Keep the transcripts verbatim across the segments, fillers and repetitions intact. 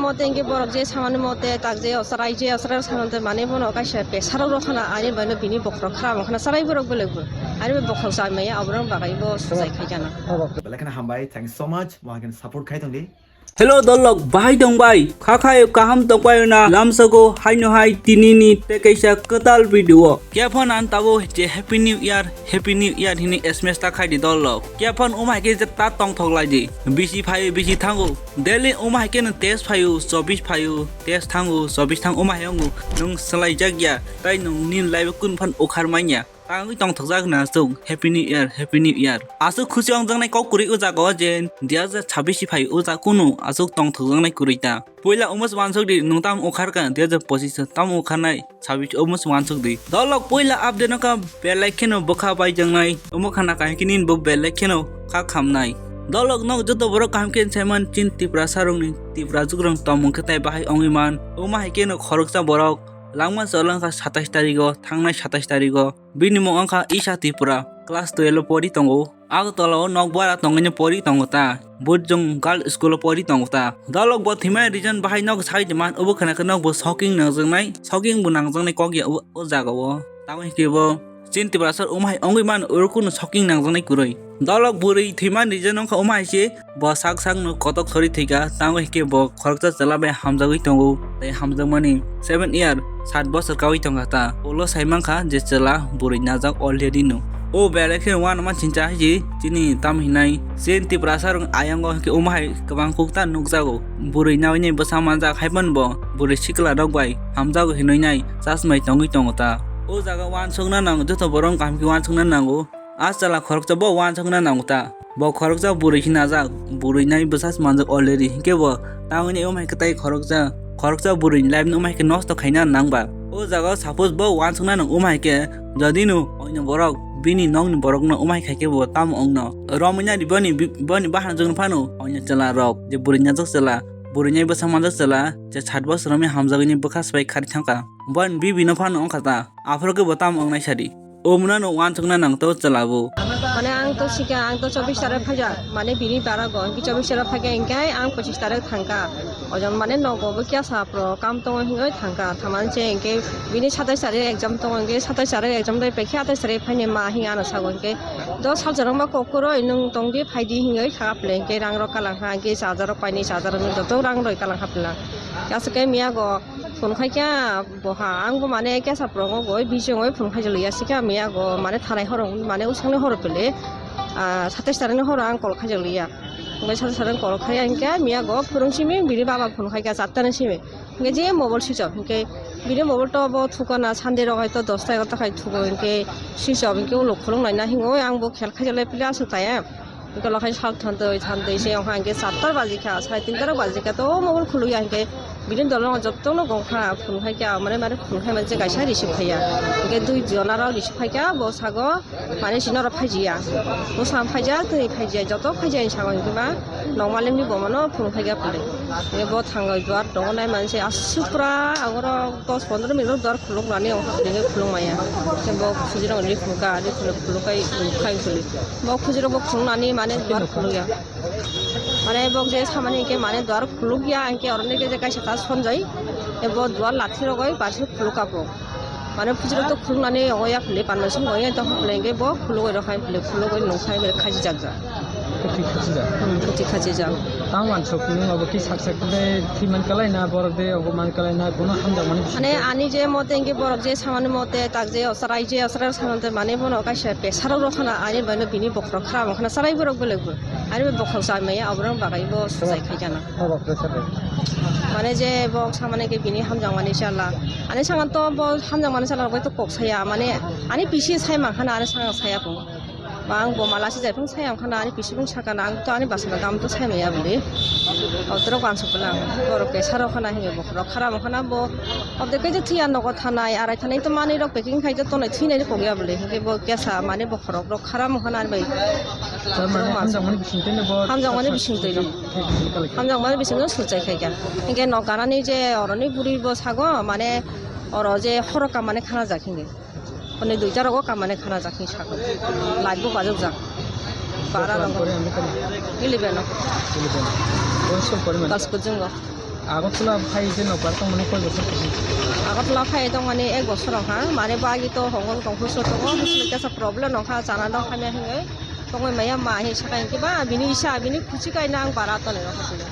Mote hingke borok je samani mote tak je osrai je osrai samante mane bono kaisa pesarok rok khana ani bano bini bokhorok khara wngkhana sarai borok belai bo. Ani bo bokhorok chai maya aborok bagai bo sujai khai jana. Belai kheno hambai, thank you so much. Mohai kheno support khai tongdi. Hello dolok, bahai tongbai? Kha khayo kaham tongbai na? Lamsogo haino hai tinini tei kaisa kwtal video. Kya phone an tabo je Happy New Year, Happy New Year hini S M S ta khai di dolok. Kya phone umai ke je ta tongthok lai di. Bisi phayo, bisi thango. Daily umai ke no test phayo, chobis phayo, test thango, chobis thang umai ongo. Nung salai jak ya, tai nung nin live kun phan ukhar manya. Tangwi tongthokjak na aswk, Happy New Year, Happy New Year. Aswk khusi ongjaknai kok kwrwi o jaga o je dui hazar chabbish si phai o jaga kunu aswk tongthokjaknai kwrwi ta. Puila omo se wansuk di, nwng tamo ukharkha, dui hazar pochis se tamo ukharnai, chabbish omo se wansuk di. Dolok puila update no kha belai kheno bwkha baijaknai, omo khana kaham khe nini bo belai kheno kha khamnai. Dolok nok joto borok kaham khe saiman chin Tiprasa rokni, Tipra jugrang tongmung khe tai bahai ongwi man. Omo hai kheno khoroksa borok langma cholangkha satais tarigo, thangnai satais tarigo. Bini mung wngkha Isha Tripura, class twelve o pori tongo. Agartala o nok bara tongwi pori tongo ta. Bujung Girls School o pori tongo ta. Dolok bo thwimani reason bahai nok sai tongma, obo khna khe nok bo shocking nangjaknai, shocking bo nangjaknai kok ya o, o jaga o. Tamo hike bo chin Tiprasa wngmai, wngwi man oro kunu shocking nangjaknai kwrwi. Dolok bwrwi thwimani reason wngkha omo hai se. Bo sak sakno kotok sori thwikha, tamo hikhe bo khoroksa chwla bai hamjagwi tongo, tei hamjakmani seven year, sat bosor kaui tongkha ta. Ulo sai mankha je chwla bwrwi najak already no. O belai kheno uanama chincha hai chini tam hinai. Chin Tiprasa rok ayang o hikhe omo hai kwbang kuk ta nukjago. Bwrwi naui nai bwsa manjak hai phano bo bwrwi sikla rok bai hamjago hinui nai chasmai tongwi tongo ta. O jaga uansukna nango, joto borok kaham khe uansukna nango. A chwla khoroksa bo uansukna nango ta. Bo khoroksa bwrwi hinajak, bwrwi nai bwsa se manjak already. Hinkhe bo tangwi nai omo hai khe tai khoroksa, khoroksa bwrwi ni life no omo hai khe nosto khaina nang ba. O jaga o suppose bo uansukna nang omo hai khe, jodi no oino borok bini nokni borok no omo hai khai khe bo tamo ongno. Romwi nai boni, boni bahan jogno phano oino chwla rok, je bwrwi najak chwla, bwrwi nai bwsa manjak chwla, je sat bosor romwi hamjagwi ni bwkha swbai khari thangkha. Boni bibi no phano wngkha ta, aphuru khe bo tamo wngnai sadi. Omo no uansukna nang to chwla bo. Mane ang to sika, ang to chobbish tarik phaija, mane bini bara go, hingke chobbish tarik phaikha hingke ang pochis tarik thangkha. Ojon mane nogo bo kya sa pro, kam tongo hingoi thangkha. Thamani se hingke bini satais tarik exam tongo, hingke satais tarik exam dai paikhe atais tarik phaini ma hing ano sago hingke. Do salsa rok ma kok kwrwi nwng tongdi phaidi hingoi thangkha phle hingke rang rok kalang kha, hingke charger rok paini charger rok joto rang roi kalang kha phle. Aswk khe miya go phone khaikha. Bo ha, ang bo mane kesa progo goi, bising goi phone khaijak liya, sikhe miya go mane thanai horo, mane usangni horo pele, ah, satais tarik ni horo ang call khaijak liya. Omo satais tarik ni call khai ang khe miya go phwrwng simi bini baba phone khai kha, chatta ni simi. Hingke je mobile switch off, hingke bini mobile to bo thukana Sunday rok hai to dosta egarota khai thugo, hingke switch off, hingke ulo khulung laina hingo, ang bo khel khaijak lai pele aswk taya. Hingke lokhai sal thantoi, thantoi se wngkha hingke satta baji kha, sai tinta rok baji kha, to mobile khuluk ya hingke bini dolong jotono gong kha, phone khai kha, mane, mane phone khai mani se kaisa receive khai ya. Hingke dui jona rok receive khai kha, bo sago, mane, sini rok phai ji ya. Bwsang phai jak, twi phai ji ya, joto phai ji ya, sago hingke ba, nokmali ni bo mano phone khai kha pore. Hingke bo thango duar tongo nai mani se aswk pura, agoro dos pondro minute rok duar khuluk nani, hingke khuluk maya. Hingke bo khujurok ni khuluk kha, ani khuluk, khuluk khai, khuluk khai khuluk. Bo khujurok bo khuluk nani mane duar khuluk ya. Mane bo je samani hingke mane duar khuluk ya, hingke oroni ke je kaisa ta sonjai. E bo duar lathi rogoi barsi khuluk ka bo. Mane khujurok to khuluk nani oya phile panma song oya to phile hingke bo khuluk oi rok hai phile khuluk oi nung khai phile khaji jak jak. Khachi khachi jak. Hmm, khachi khachi jak. Tang wan sok nung abo ki sak sak de thi man kalai na borok de obo man kalai na bono hamjak mani. Mane ani je mote hingke borok je samani mote tak je osrai je osrai samante mane bono kaisa pesarok rok khana ani bano bini bokhorok khara wngkhana sarai borok belai bo. Ani bo bokhorok chai maya aborok bagai bo sujai khai jana. Obo pressure de. Mane je bo samani ke bini hamjakmani chala. Ani sangan to bo hamjakmani chala rok bai to kok saya. Mane ani pisi sai mangkhana ani sangan saya bo. Ba ang bo mala si jai phung saya wngkhana ani pisi phung sakana ang to ani bwsano gam to sai maya bwle. Otro kwan sokla ang. Borok ke saro khana hinge bokhorok khara wngkhana bo. Obde ke je thiya nogo thanai arai thanai to mani rok packing khai to tonai thinai kok ya bwle. Hinge bo kesa mane bokhorok rok khara wngkhana ani bai. Tar mane hamjakmani bising twi no bo. Hamjakmani bising twi no. Hamjakmani bising no suchai khai kha. Hingke nok ganani je oroni buri bo sago mane oro je horo kamani khana jak hinge. Hone duita rogo kamani khana jak hinge sago. Light bo bajok jak. Bara rogo. Eleven o. Eleven. Kono school pori mane? Girls Coaching o. Agartala phai je nokbar tongmani koi bosor kwrwi? Agartala phai tongmani ek bosor wngkha, mane bagwi to hongol tongphuru so tongo, hwnkheno kesa problem wngkha, chana dok hamya hinwi tongwi maya ma hi sakai hwnkhe ba bini isa bini khuchi kaina ang bara tole rokha tile.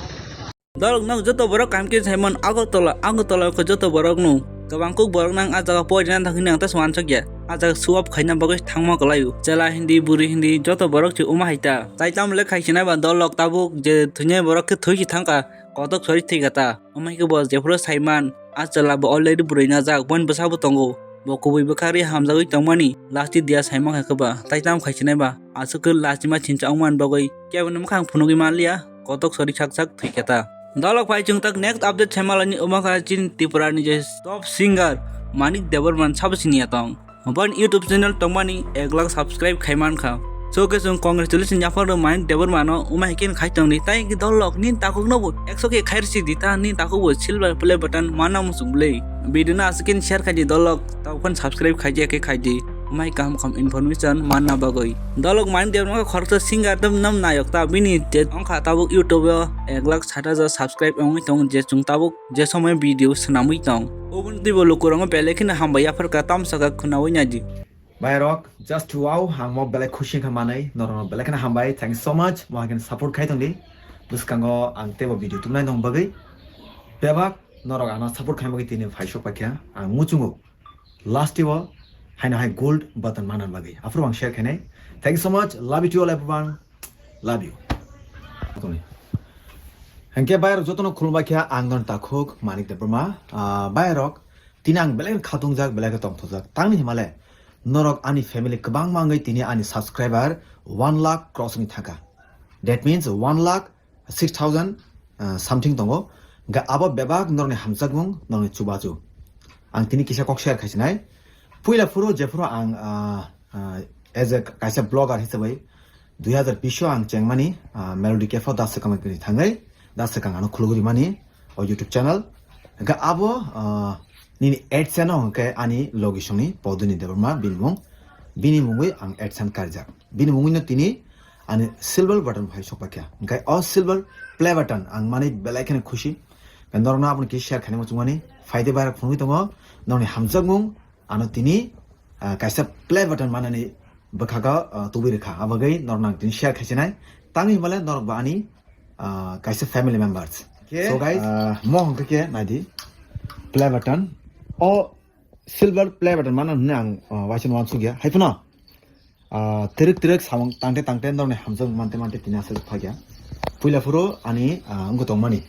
Dolok nok joto borok kaham khe saimon Agartala, Agartala khe joto borok no kwbang kuk borok nang a jaga poina thang hwnwi ang ta swan sakya. A jaga show up khaina bagwi thangma kwlaio. Chela hindi, buri hindi joto borok se uma hai ta. Tai tamo le khai sinai ba dolok tabuk je thwinai borok khe thwi si thangkha. Kotok sori thwi kha ta. Amai khe bo jephuru saiman, a chwla bo already bwrwi najak, boni bwsa bo tongo. Bo kubui bwkha ri hamjagwi tongmani, last dia saima kha khe ba, tai tamo khai sinai ba, aswk khe lachima chincha wngmani bagwi kebo ni mwkhang phunugwi manliya, kotok sori sak sak thwi kha ta. Dolok phai chwng tak next update saima laini, omo kha chini Tripura ni je top singer Manik Debbarma sabo siniya tong. Boni YouTube channel tongmani ek lakh subscribe khai mankha. So khe chwng congratulations yaphar rw Manik Debbarma no, wngma hai khe khai tongdi. Tai hwnkhe dolok nini takhuk no bo ekso khe khai rwsi di ta, nini takhuk bo silver play button manna muchung bwlwi. Video no aswk khe share khai di dolok, tabuk phano subscribe khai di, khe khai di. Wngma hai kaham kaham information manna bagwi. Dolok Manik Debbarma khe khoroksa singer tei nam nayok ta, bini je wngkha tabuk YouTube o ek lakh sat hajar subscribe wngwi tongo, je chwng tabuk je somoi video swnamwi tong. Oboni twibo lukurokno belai kheno hambai yaphar kha, tamsa kha khwnaui naidi. Bhai rok, just wow, ang mo belai khushi kha manwi, norokno belai kheno hambai, thank you so much, mo hai kheno support khai tongdi. Bwskango ang teibo video tubunai nong bagwi. Bebak norok ano support khai bagwi tini phai sok paikha, ang muchungo last o haino hai gold button manna bagwi. Aphuru ang share khainai. Thank you so much, love you to all everyone. Love you. Hwnkhe bhai rok jotono khulumbai kha, ang non takhuk Manik Debbarma. Ah, bhai rok, tini ang belai khe khatungjak, belai khe tongthokjak. Tangni himale, norok ani family kwbangma wngwi tini ani subscriber one lakh cross wngwi thangkha. That means one lakh six thousand, ah, something tongo. Hwnkhe abo bebak norokni hamjakmung, norokni chubachu. Ang tini kisa kok share khaisinai. Puila phuru jephuru ang, ah, ah, as a kaisa blogger hisabai dui hazar bish o ang chengmani, ah, Melody Cafe o da swkang ni thangwi, da swkang ano khulugwi mani o YouTube channel. Hwnkhe abo, ah, nini AdSense o hwnkhe ani logisong ni Poduni Debbarma bini mung, bini mungwi ang AdSense karjak. Bini mungwi no tini ani silver button phai sok paikha. Hwnkhe o silver play button ang mani belai kheno khushi. Norokno aboni khe share khainai muchungmani. Phaide bhai rok phunugwi tongo, norokni hamjakmung, ano tini, ah, kaisa play button manani bwkhago, ah, tubui rwkha. Abagwi norokno ang tini share khaisinai. Tangwi himale norok bo ani, ah, kaisa family members. Khe, so guys, ah, mo hwnkhe khe naidi play button. O silver play button mana hwnwi ang, ah, waisa wansukya. Hai phano, ah, twrwk twrwk samung tangte tangte norokni hamjakmung mante mante tini aswk phakya. Puila phuru ani, ah, wngkha tongmani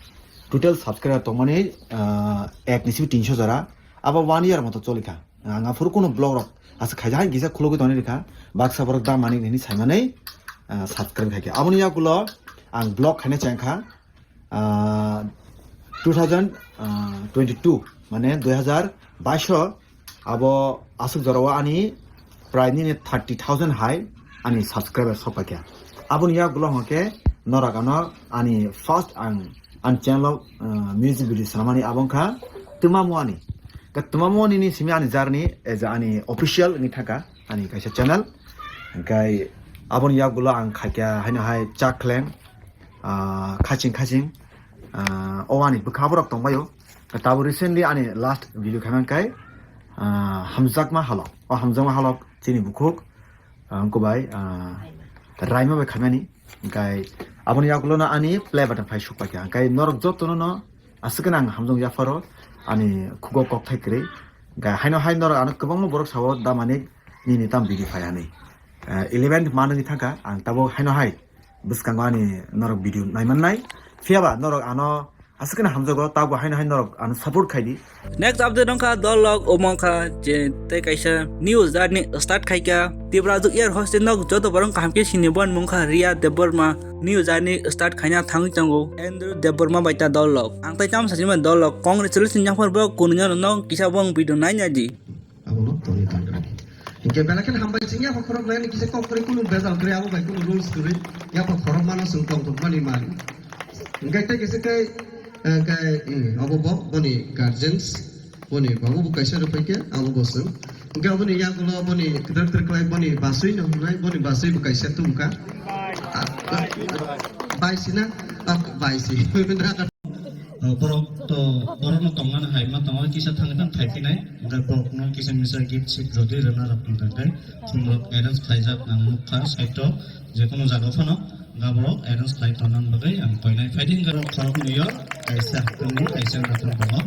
total subscriber tongmani, ah, ek ni simi tinso jora. Abo one year moto cholikha. Ang aphuru kunu vlog rok asa khaijak hai kisa khulugwi tongni rikha. Baksa borok da manik nini saimanwi, ah, subscribe khaikha. Aboni yagulo ang vlog khaina chengkha, ah, two thousand twenty-two, mane dui hazar baish o abo aswk jorao ani prai nini thirty thousand hai ani subscriber sokpaikha. Aboni yagulo hwnkhe norok ano ani first ang ani channel o, ah, music video swnamani abo wngkha Twma Muani. Ka Twma Muani ni simi ani journey as a ani official wngwi thangkha ani kaisa channel. Hwnkhe aboni yagulo ang khaikha haino hai Chakleng, ah, Khaching Khaching, ah, o ani bwkha borok tongbaio. Ka tabuk recently ani last video khaimang kai, ah, Hamjakma Halok. O Hamjakma Halok chini bukhuk, ah, wngkha bai, ah, Raima bai khaimani. Hwnkhe aboni yagulo no ani play button phai sukpaikha. Hwnkhe norok jotono no aswk khe ang hamjakma yapharo ani khugo kokthai kwrwi. Hwnkhe haino hai norok ano kwbangma borok sao da manik nini tam video phai hinwi. Eh, eleventh month wngwi thangkha ang tabuk haino hai bwskango ani norok video naimannai. Phiyaba norok ano aswk kheno hamjago, tabuk haino hai norok ano support khaidi. Next update wngkha dolok omo wngkha je tei kaisa new journey start khaikha. Tripura Air Hostel nok joto borok kaham khe sini, boni mung kha Riya Debbarma. New journey start khaina thangwi tongo Andrew Debbarma bai ta dolok. Ang tai tamo sajima dolok, congratulations yaphar bo kunui no kisa bong video naina di. Abono tongwi tongkha. Hinkhe belai kheno hambai chwng yaphar khorok nai kisa kok kwrwi kunu bejal kwrwi abo bai kunu rules kwrwi yaphar khorok mano chwng tongthokmani man. Hinkhe tei kisa khe, eh, khe, mm, abo bo boni guardians, boni babu bo kaisa rwphai khe abo bo chwng. Hinkhe aboni yagulo boni kwdwk kwdwk khlai boni basui no hwnai, boni basui bo kaisa tungkha. Ah, bai sina? Ah, bai si. Borok to, borokno tongmani hai ma tongo, kisa thangwi thang khai phinai, hwnkhe borokno kisa misa gift sip rwdi rwna rok tongthai tei, khumrok arrange khlaijak ang nukha side o, jekono jaga phano, hwnkhe borok arrange khlai tongna bagwi ang koinai phaidi hwnkhe borok khorok nwi o, kaisa tongwi, kaisa nathang tongo.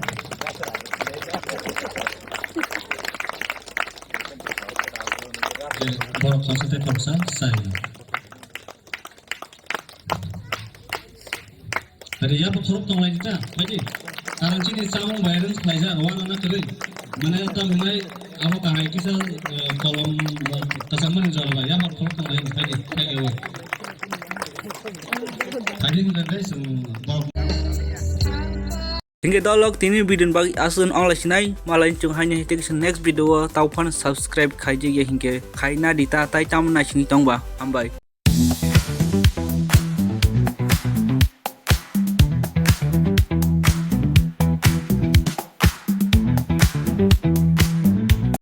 Je borok khoroksa tei khoroksa chai. Tari ya bo khorok tonglai ta, phaidi. Karon chini chamung bai arrange khlaijak, wana na kwrwi. Mane ta hwnai abo kahai kisa, eh, kolom, eh, kwchangmani jora bai, ya bo khorok tonglai, phaidi, phaidi o. Phaidi hwnka khe chwng borok. Hingke dolok tini video ni bagwi aswk ongla sinai, malai chwng haino hete kisa next video o tau phano subscribe khaijak ya hingke khaina di ta tai tamo naisingwi tongba, hambai.